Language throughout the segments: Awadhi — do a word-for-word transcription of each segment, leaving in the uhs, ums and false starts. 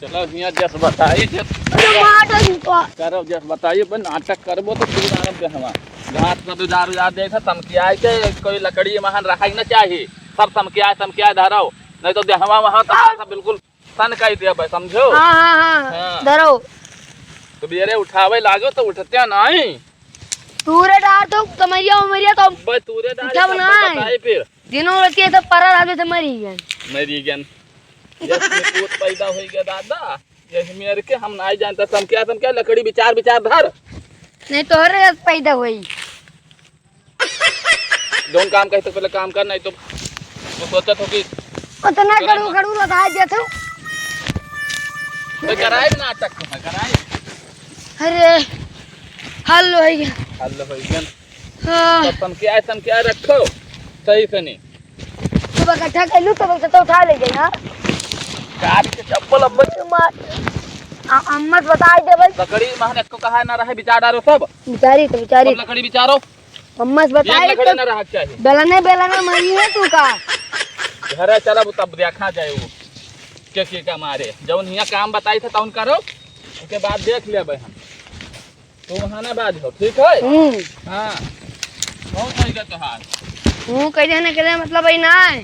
चलो हियाँ जस बताई, जस अरे मार दे इनको। करब जस बताई, अपन नाटक करबो तो तू मारब दे हमा। घास पर उजार उजार देख, तमकियाए के कोई लकड़ी महन रहा ही ना चाहिए। सब तमकियाए, तमकियाए धरो, नहीं तो देहवा वहाँ तो सब बिल्कुल सन कई दिया भाई, समझो? हाँ, हाँ, हाँ, हाँ। धरो। तो बेरे उठावे लागो तो उठते नहीं। तूरे डार तो कमरिया उमरिया तो बस तूरे डार उठा सब बनाए। बताए फिर। दिनों रात के तो परा रहबे तो मरी गए। मरी गए। जब से पूत पैदा होई गया दादा, यही मेर के हम नहीं जानता, तमकिया, तमकिया लकड़ी विचार, विचार धर। नहीं तो हर पैदा होई। जौन काम कही तो पहले काम कर, नहीं तो, तो सोचत हो कि उतना करू करू लगा देत हो। तो कराए ना नाटक तो है, कराए। अरे, हल होई गया। हल होई गया। हाँ। तो तमकिया, तमकिया रखो, सही से नहीं। तब इकट्ठा कर लूँ, तब तो उठा ले गए, हाँ? काट के चप्पल अब मार। आ, अम्मा से बताई दे भाई। लकड़ी महन एक तो कहा ना रहे, बिचार डारो सब। बिचारी तो बिचारी। सब लकड़ी बिचारो। अम्मा से बताई एक लकड़ी तो ना रहा चाहिए। बेलने, बेलने मारी है तू का? घरे चलब तब देखा जाए वो। के, के का मारे। जौन हियाँ काम बताई थे तौन करो। उसके बाद देख लेबे हम। तू वहाँ ना बाज हो, ठीक है? हम्म। हाँ। बहुत सही का तोहार। हूँ, कह देने के लिए मतलब वही ना है।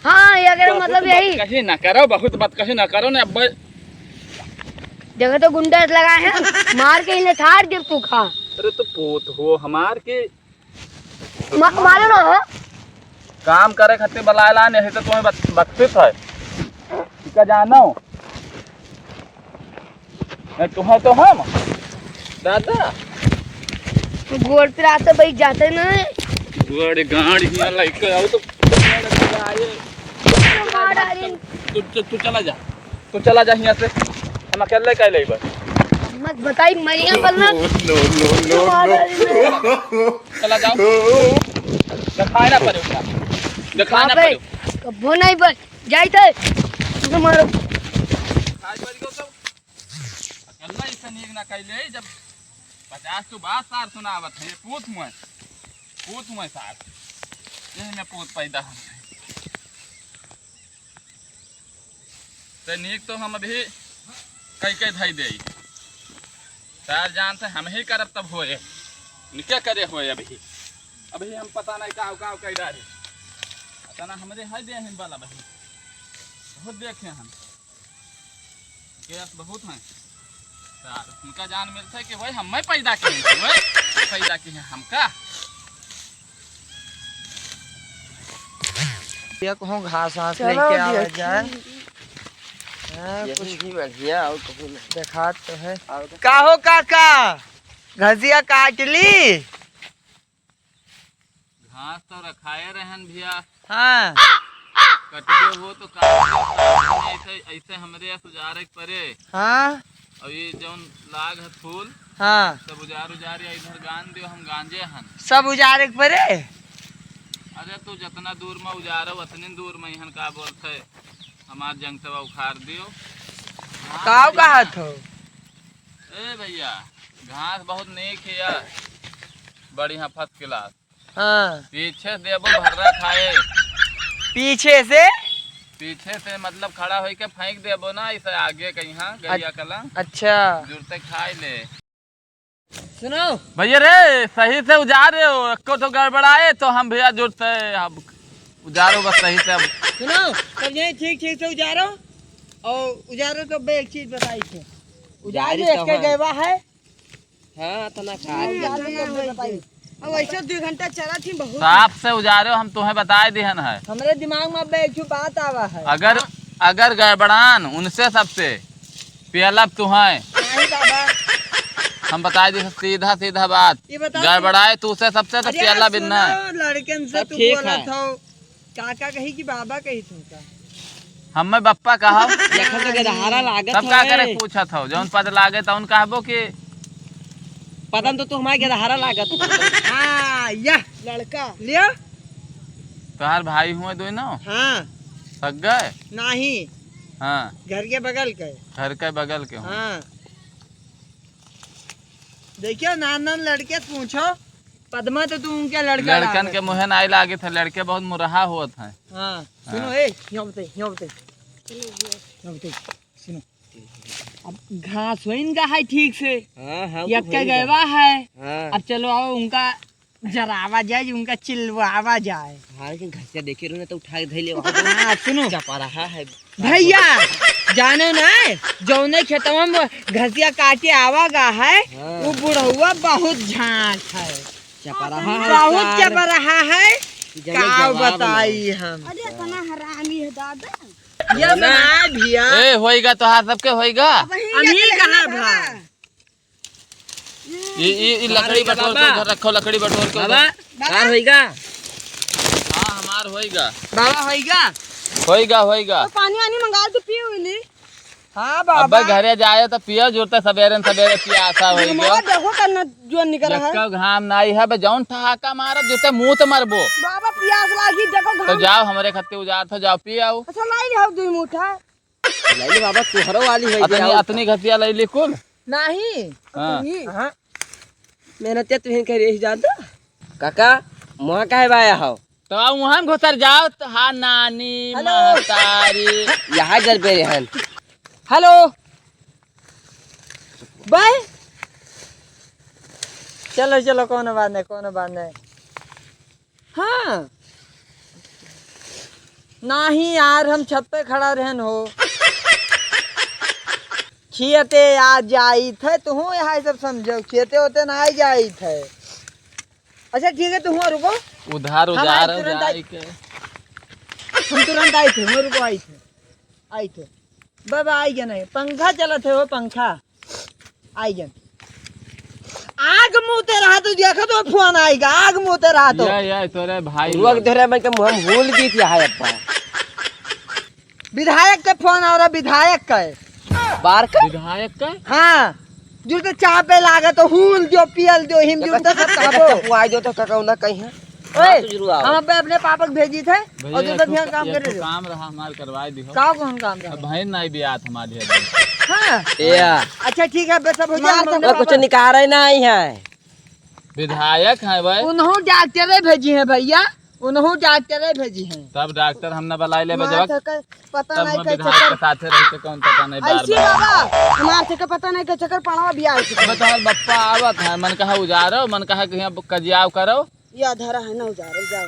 हाँ, ये अगर बहुत मतलब बात यही। कही ना करो, बहुत बात कही ना करो ना, अब जगह तो गुंडा लगाए हैं, मार के इन्हें ठार दे तू खा। अरे तो पूत हो हमार के मा-, मारे ना है। काम करे खातिर बलाए ला, नहीं तो तुम्हें बक-, बख्शिश है। इका जानो। नहीं, तुम्हें तो हम। दादा। गोड़ पे आते बैठ जाते ना। गोड़ गाड़ हियां लेके आओ तो। मार डाली। तू, तू, तू चला जा। तू चला जा हियां से। हम अकेले कह लेबे। मत बताई, मरिया बलना। No, no, no, no। चला जाओ। दिखाए ना पड़े उनका। दिखाए ना बाबे, पड़े। कबो नहीं बन। जाई थे। तुझे मारो। आज बज गयो तो। अकेला इसे नीक ना कह ले, जब पचास तो बात सार सुनावत है, ये पूत मुँह। पूत मुँह सार। यही में पूत पैदा हो। ते नीक तो हम अभी कई कई धई देई। सार जानते हम ही करब तब होए। निके करे होए अभी। अभी हम पता नहीं काव काव कई डारे। पता ना हमरे है दे हम वाला बही। बहुत देखे हम। गैस बहुत है। सार उनका जान मिलता है कि भाई हमें पैदा किए हैं, भाई पैदा किए हैं हमका। ये कहूँ घास वास चलो लेके आवे देखी। जाए। हाँ, यही कुछ भी बढ़िया और कहूँ नहीं। देखात तो है। और तो का हो काका, घसिया काट ली? घास तो रखाए रहन भैया। हाँ। कटबे हो तो का? ऐसे, ऐसे हमरे यहाँ उजारे के परे। हाँ। और ये जौन लाग है फूल, हाँ। सब उजार उजार या इधर गान दियो, हम गांजे हन। सब उजारे के परे? अरे तू जितना दूर में उजारो, उतनी दूर में इहन का बोलते, हमार जंगतवा उखाड़ दियो। हाँ काव भैया। कहत हो? ए भैया, घास बहुत नीक है यार, बढ़िया first class। हाँ। पीछे देबो भर्रा खाए। पीछे से? पीछे से मतलब खड़ा होइके फेंक देबो ना, इसे आगे कहीं, हाँ, गैया कला। अच्छा। जुरते खाए ले। सुनो। भैया रे, सही से उजारे हो, एको तो गड़बड़ाए तो हम भैया जुरते, अब उजारो बस सही से अब। सुनो, तब यही ठीक ठीक से उजारो, और उजारो तो बे एक चीज बताई थे। उजारो उजारी तो एक के है। गैबा है। हाँ, तना खा हाँ, लिया। उजारो तो बे बताई। अब ऐसे दो घंटा चला थी बहुत। साफ से उजारो हम तुम्हें बताए दिहन है। हमरे दिमाग में अब एक ठो बात आवा है। अगर, हाँ। अगर गड़बड़ान उनसे सबसे पियलब तुहैं। नहीं बाबा। हम बताए दी सीधा सीधा बात। ये बताओ गड़बड़ाए तू से सबसे तो अरे पियला बिन्ना। सुनो, लड़कन से सब तू ठीक बोलत है। हो। काका कही कि बाबा कही तुमका? हमें बप्पा कहो। देखा तो गदहारा लागत तब का है। करे पूछत हो, जौन पद लागे तौन कहबो कि पदन तो तू हमारे गदहारा लागत हो। हाँ, यह लड़का। लिया? तोहार भाई हुए दोनों? हाँ। सग गए? नहीं। हाँ। घर के बगल के। घर के बगल के हुए। हाँ। देखियो, नान नान लड़के से पूछो, पद्मा तो तू उनके लड़का लड़कन लागत के है। मुँहे नाई लागे थे, लड़के बहुत मुरहा होत हैं। हाँ, सुनो, हाँ। ए, हियाँ बते, हियाँ बते। हियाँ बते। सुनो, अब घास होइन गा है ठीक से, हाँ, हाँ, यक्का गएवा है। हाँ। अब चलो आओ उनका जरावा जाए, उनका चिल्वावा जाए। हाँ, लेकिन घसिया देखे रहो ना तो उठा के धइले वहाँ। हाँ, सुनो। चपराहा है। भइया, जाने ना, जौने खेतवा में घसिया काटे आवा गा है, हाँ। वो बुढ़उआ बहुत झांट है। चपराहा है बहुत सार। चपराहा है। जमे का जवाब बताई नहीं। हम। अरे, इतना हरामी है दादा। ये ना। सुना भइया। ए, होइगा तोहार सबके होइगा? अब वहीं अमीर लेके कहाँ लेके भा? भा? ई, ई, ई लकड़ी बटोर के उधर रखो, लकड़ी बटोर के बाबा, उधर। बाबा। कार होइगा? हाँ, हमार होइगा। बाबा होइगा? होइगा, होइगा। तो पानी वानी मंगा के पियो इली। हाँ बाबा। अब्बे घरे जाए तो पियो, जुरते सबेरे न सबेरे पियासा होइगा। माँ देखो करना जो निकल है। यक्का घाम नाई है, बे जौन ठहाका मारब, जुरते मुँह त मरबो। बाबा पियास लागी, देखो तो घाम। जाओ हमरे खत्ते उजार तो जाओ पियाओ। अच्छा लाई जाओ दुई मुठा। लैली बाबा, तोहरो वाली है अतनी, जाओ। अतनी घसिया लैली कुल? नहीं। हाँ। अतनी। हाँ। मेहनतिया तुहिन कह रही जान तो। काका, मुहा काहे बाया हो? तो अब वहाँ में घुसर जाओ तो हाँ नानी, हेलो। महतारी। यहाँ डर पे रहन। हेलो। बाय। चलो, चलो, कौनो बात नहीं, कौनो बात नहीं। हाँ। नाही यार, हम छत पे खड़ा रहन हो। खेते आ जाइत है, तुहूँ यहाँ सब समझो, खेते होते ना आ जाइत है। अच्छा ठीक है, तुहूँ रुको। उधार हम उधार आए तुरंत आई। जाए के। हम तुरंत आई थे, हम रुको आई थे, आई थे। बाबा आई गए नहीं, पंखा चलत है वो पंखा। आई गन। आग मुते रहा तो देखो तो फोन आएगा, आग मुते रहा तो। या, या, तोरे भाई रुआ के लोग। धरे मैं के मुँह में भूल गई थी, हाय अब्बा। विधायक के फोन आ रहा, विधायक के। बार का? विधायक के? हाँ। जुरते चाह पे लागे तो हुल दियो, पियल दियो, हिम जुरते सब कहबो। पुआई दियो तो का कहूँ ना कहीं है। ओए, हाँ, तो जरूर आओ। हम अबे अपने पापा के भेजी थे, भैया, और दूसरा एक ध्यान ठो, काम एक करे ठो रहो। काम रहा हमार, करवाए दिहो। का कौन काम रहा? अब बहन नाई बियात हमारे है। हाँ। या। अच्छा, ठीक है, बे, सब हो जाए, मार हम तो अपने अब कुछ पापा निकारे नाई है। विधायक है भाई। उन्हों डॉक्टरे भेजी हैं भैया, उन्हों डॉक्टरे भेजी हैं। तब डॉक्टर हम न बुलाए ले मार बजवा। सके, पता तब नहीं हम कैसे विधायक कर के साथे रह के कौन पता नहीं बार ऐसी बार। बाबा, हमार से के पता नहीं कैसे कर पड़वा भी आए थे। अब तोहर बप्पा आवत है, मन कहा उजारो, मन कहा कि यहाँ कजियाव करो। या धरा है ना उजारल जाओ।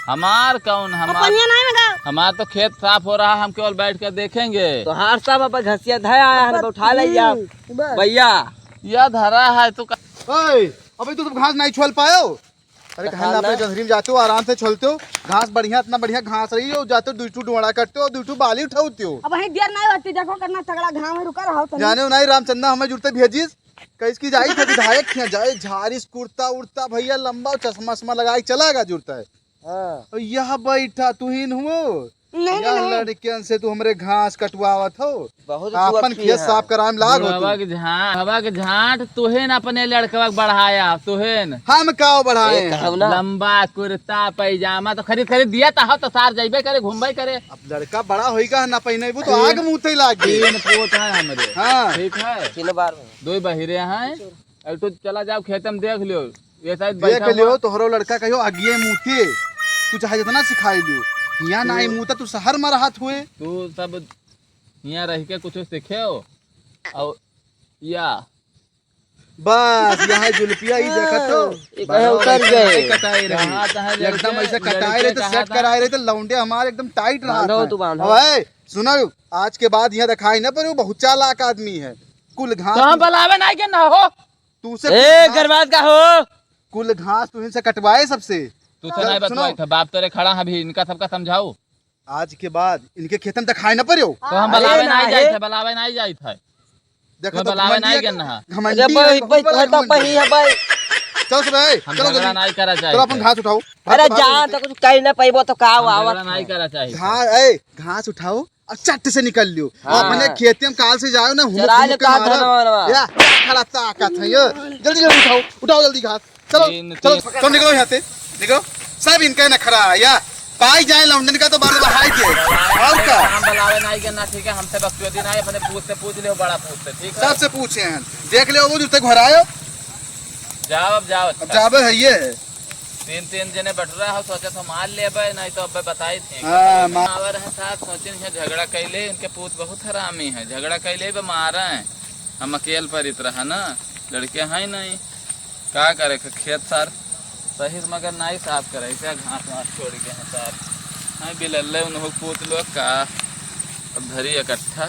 हमार कौन, हमार पनिया नहीं मंगाओ। हमार तो खेत साफ हो रहा, हम केवल बैठ कर देखेंगे। तोहार सब अब घसिया धया आया है, अब उठा ले जाओ। हम्म, बस। भैया। या धरा है तो का ओए, अबे तू सब घास नहीं छोल पायो? अरे तो कहाँ हाँ ना ना। पे जंगरी में जाते हो, आराम से छोलते हो, घास बढ़िया, इतना बढ़िया घास रही हो, जाते हो दुई ठू डोड़ा कटते हो, दुई ठू बाली उठाते हो। अब वहीं देर नहीं होती, देखो कितना तगड़ा घाम है, रुका रहो तनी। जाने हो नहीं, रामचंदा हमें जुरते भेजिस, कहिस कि जाई थे विधायक के यहाँ, जाए झारिस कुर्ता उर्ता भैया लंबा, चश्मा उश्मा लगाए चला गा जुरता है। हाँ। और यह बैठा तुहिन हुओ, नहीं, यह नहीं। लड़कियन से तू हमरे घास कटवावत हो, बहुत आपन बुअक्खी खेत है। साफ कराए में लाग हो तू। बुढ़वा के झांट, बुढ़वा के झांट, तुहिन अपने लड़कवा के बढ़ाया, तुहिन। हम का बढ़ाए ए, हैं? कहब ना। लंबा कुर्ता पैजामा तो खरीद खरीद दिया था, तो सार जइबे करे, घूमबे करे। अब लड़का बड़ा होइगा ना पहिनेबू तो ए, आग मुँह ते लागी। तीन पूत है हमरे। हाँ। ठीक है। तीन बार में। दो बहिरे हैं। अब तो चला जाओ खेत में देख लियो, ये शायद देख बैठा लियो, हुआ। तोहरो लड़का कहियो आगिए मुँह ते। तू चाहे जितना सिखाई लियो, हियाँ ना आई तू मुँह ते, तू शहर में रहत हुए। तू सब हियाँ रह के कुछ सीखे हो। और या बस, यहाँ जुल्फिया ही देखत हो। ये कहे उतर गए। कटाई रही। कहाँ तहाँ एकदम लड़के, ऐसे कटाए लड़के रहे तो कहाँ सेट तहाँ कराए रहे तो लौंडे हमारे एकदम टाइट रहा बांधो था। तू बांधो। ओए, सुनो, आज के बाद यहाँ दिखाई ना पड़ो, बहुत चालाक आदमी है। कुल घास तो हम बुलावे नहीं के ना हो। तू से ए, कुल घास, गरबात का हो? कुल घास तू इनसे कटवाए सबसे। तू तो चल, नहीं सुनो। बतवाई था, बाप तेरे खड़ा है अभी, इनका सबका समझाओ। आज के बाद इनके खेतन दिखाई ना पड़ो। तो हम अरे बलावे नहीं नहीं। जाइत है, बलावे नहीं जाइत है। देखो तो तो बलावे घमंडिया नहीं करना है। घमंडी अरे भाई, है, बहुत भाई, बड़ा तोहर तो घमंडी। पही है भाई। चलो सब, ए, हम चलो झगड़ा जल्दी। नहीं करा चाहिए। चलो अपन घास उठाओ। अरे भाग, भाग, जान भाग। तो कुछ कह ना पाइबो तो का हम आवत झगड़ा नहीं है। करा चाहिए। घास, ए, घास उठाओ और चट से निकल लियो। हाँ। अपने खेते में काल से जाओ ना, हुमुक चला हुमुक ले के का मारो। धनवा वनवा। या, खड़ा ताकत है ये। जल्दी, जल्दी उठाओ, उठाओ जल्दी घास। चलो, तीन, चलो, तीन। चलो निकलो यहाँ से, निकलो। सब इनका नखरा है, या पाई जाए लौंडन का तो बाल बहाई दे। और का? हम बलावे नहीं के ना, ठीक है, हमसे बकचोदी नहीं, अपने पूत से पूछ लियो, बड़ा पूत से, ठीक है? सबसे पूछे हैं, देख लियो वो जूते घोरायो। जाओ, अब जाओ, अब अच्छा। जाबे है ये है। तीन तीन जने बटुरा हो, सोचत हो मार लेबे, नहीं तो अबे बताई थे। हाँ, मार। आवर है साथ सोचिन है झगड़ा कैले, इनके पूत बहुत हरामी है, झगड़ा कैले बे मारे हैं, हम अकेल पर इतरा है ना, लड़के हैं नहीं, का करे ख-, खेत सार सही से मगर नहीं साफ करे, ऐसे घास वास छोड़ के हैं सार, हैं बिलल्ले उन्हों पूत लोग का। अब धरी इकट्ठा,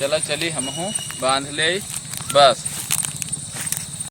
चलो चली हमहूँ बांध ले, बस